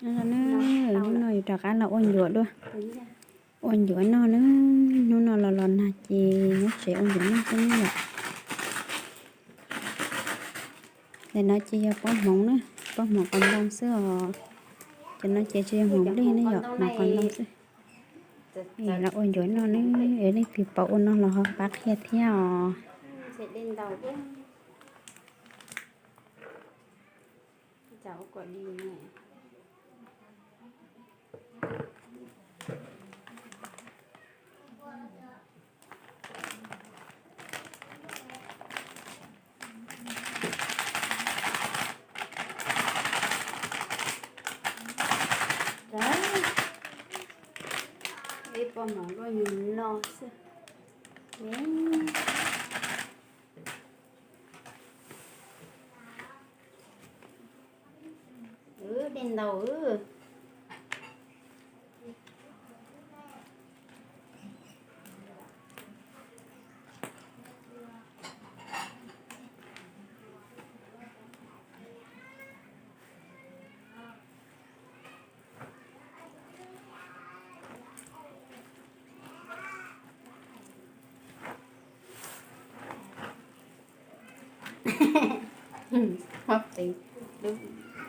Hnub no yus rov qab los ua ncuav dua, ua ncuav noj na. Hnub no los los nag ces nyob tsev ua ncuav noj xwb na yom. Ntawm no ces yog pob hmoov na, pob hmoov qos ntoo xwb os. Cov no ces tsis yog hmoov nplej ne yom, hmoov qos ntoo xwb. Los ua ncuav noj ne, leej twg pom ua no los ho pab qhia thiab os. Ib pob hmoov luaj nyuag no xwb. Dej ntau.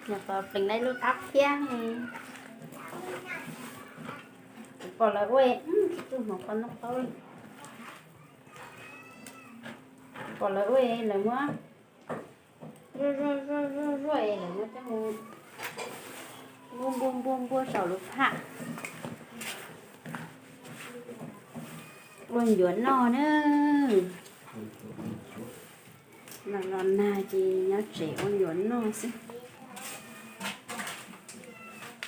Pleev, pleev lub qab phiab. Kuv pom lawv ua, kuv tus hmoov qos ntoo tau li. Kuv pom lawv ua lawv muab zuaj zuaj zuaj zuaj zuaj es lawv muab coj mus npuaj npuaj npuaj npuaj saum lub phaj. Ua ncuav noj na. Los los nag ces nyob tsev ua ncuav noj xwb.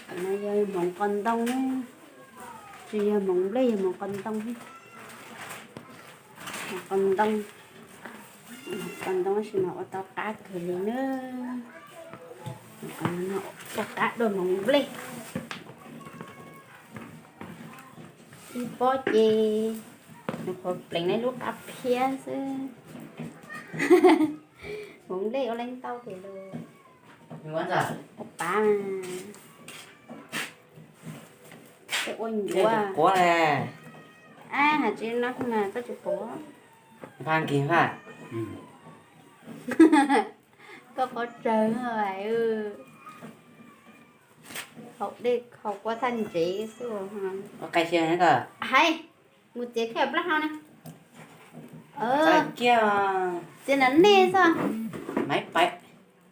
Qhov no yog hmoov qos ntoo na, tsis yog hmoov nplej, yog hmoov qos ntoo. Hmoov qos ntoo, hmoov qos ntoo tab sis mas ua tau qab kawg li na. Ua qab dua hmoov nplej. Ib pob ces nws qhuav pleev lub qab phiab xwb. Hmoov nplej ua leej ntau thiab los. Ua pab mas. Ua ncuav. Ab, hais tsis no mas koj tsis pom. Koj pob tsawg hais. Haus dej haus quaj thaj ntsev xwb. Hais, mus txiav kiag plaub hau na. Txiav nram nej xwb. Maiv pais.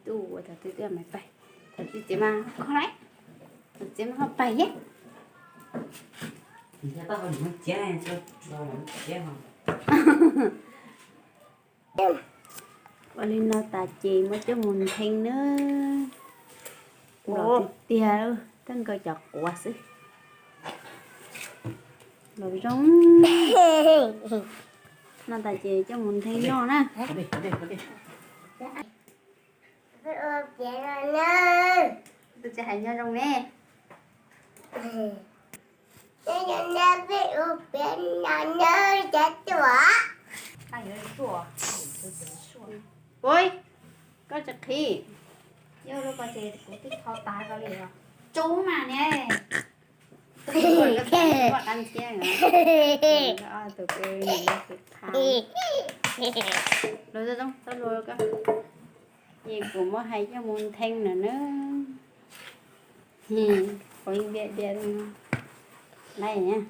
Tus thaum twg twb maiv pais, thaum twg txiav mas kho lawm, thaum txiav mas ho pais thiab. Ua li no tas ces muab coj mus nthee nawb. Los tiag tiag, koj nkaus cov quav xwb. Los zoo. No tas ces coj mus nthee noj na. Tus tsis hais nyob zoo ne. Ui, koj tsis qhib. Yog lub ko ces kuv twb tho tas ko li os. Tsub mas ne. Ua qab nthiab. Tus ko tus tha. Los zoo, tau luag ko. Ces kuv muab hais coj mus nthee lawm na. Qhov diam diam li no. Laiv,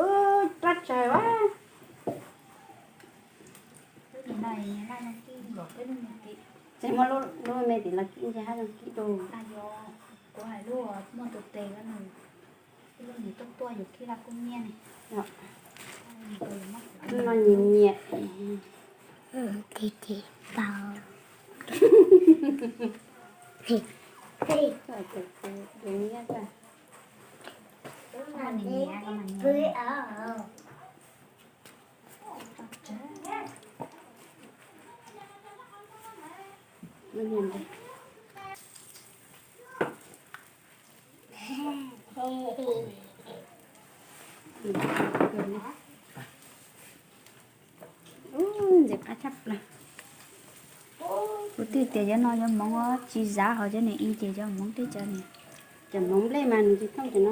ub, rab tsawg a. Ces muab lub me tim los kib ntsia hab zoo kib dua. Kuv hais lub muaj tus tes, lub nws tuaj tuaj yus kib laj kub nyiab ne. No nyiam nyiam. Tis tis tau. Ub, ntxim qab tshaj plaws. Kuv twb Tias cov no cov hmoov tsis zav, ho cov niag i ces cov hmoov teb cov niag. Cov hmoov nplej mas nws tsis thooj cov no.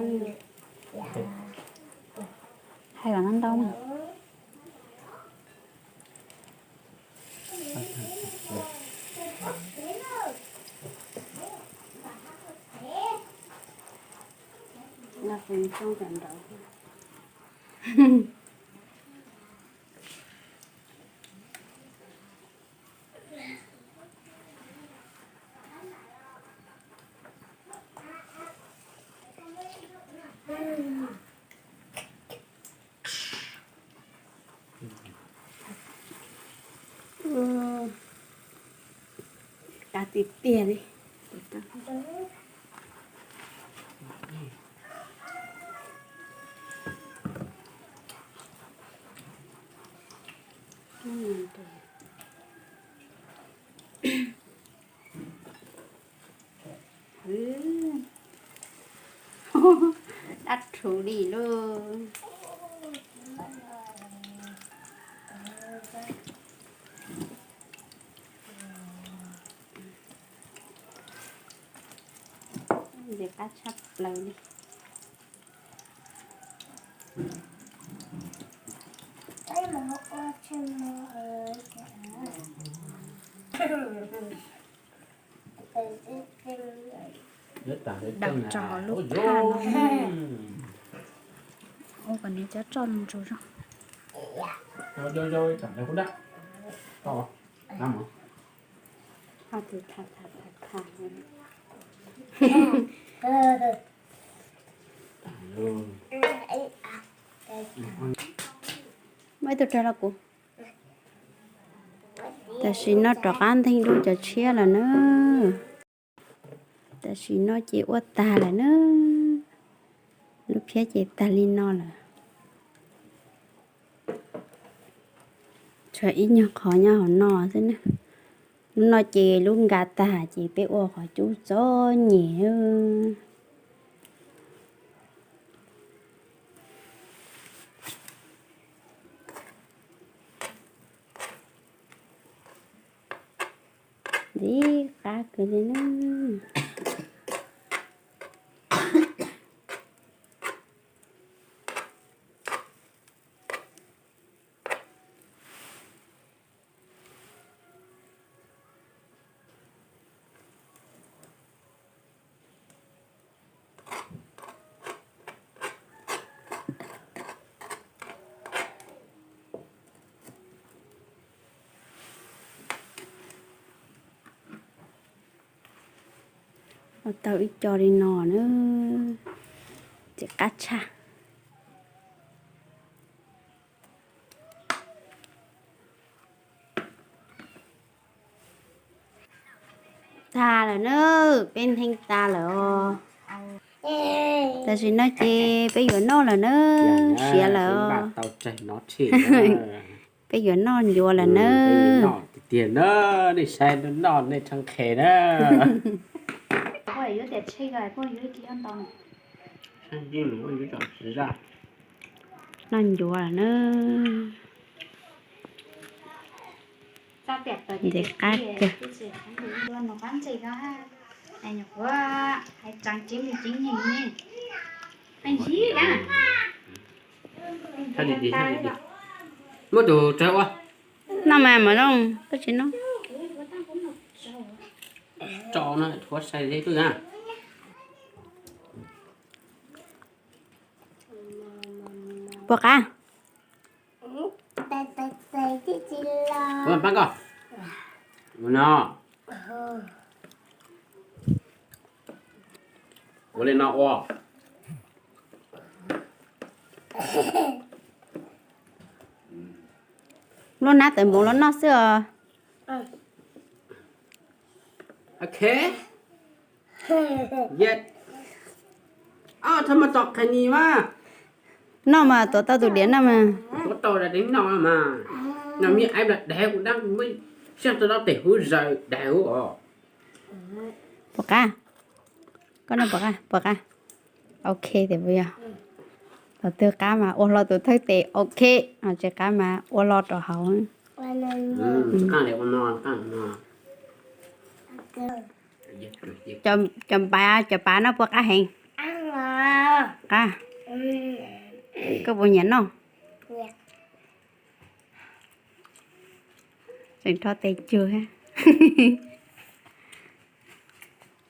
Hais kom ntau ntau na. Qab tiag tiag li. Dab rhuv li lauj. Ntxim qab tshaj plaws li. Dam tso hauv lub phaj no. Ua kom nws cov tsoj ntsus zog. Muab ib tug rau rau kuv. Tam sim no rov qab nteg dua cov tshiab lawm na. Tam sim no ces ua tag lawm na. Lub phiab ces tag li no lawm. Tshuav ib nyuag qhov nyob hauv no xwb na. Lub no ces lub nka tag ces peb ua qhov cub txom nyem. Ntxim qab kawg li na. Ua tau ib co li no na, ces qab tshaj. Tag lawm na, peb ntheej tag lawm os. Tam sim no ces peb yuav noj lawm na, siav lawm os. Peb yuav noj ncuav lawm na. Tiag na, nej saib noj nej tshee qhe na. Noj ncuav lawm na. Ntxim qab kawg. Muab tus tsawg ua. Noj mas mam noj, koj tsis noj. Tso no, huab sai li twg na. Puas qab? Puas pab koj? No. Ua li no ua. Lub nab tawm npoov los noj xwb os. Ok. Yes. Ơ, thov mas tom qhais nis mas. Noj mas tuav tau tus diav noj mas. Tuav tau da dev noj mas. Noj me aib nplas dav kuv dab muab siab tau dab tes huv zaws dav huv os. Puas qab? Koj noj puas qab? Puas qab? Ok tias puas yog? Thaum twg qab mas ua hlo tus thawj tes ok, tsis qab mas ua hlo rau hauv. Cov npav, cov pav no puas qab heev? Qab. Koj puas nyiam noj? Tseem rho tes cuag thiab.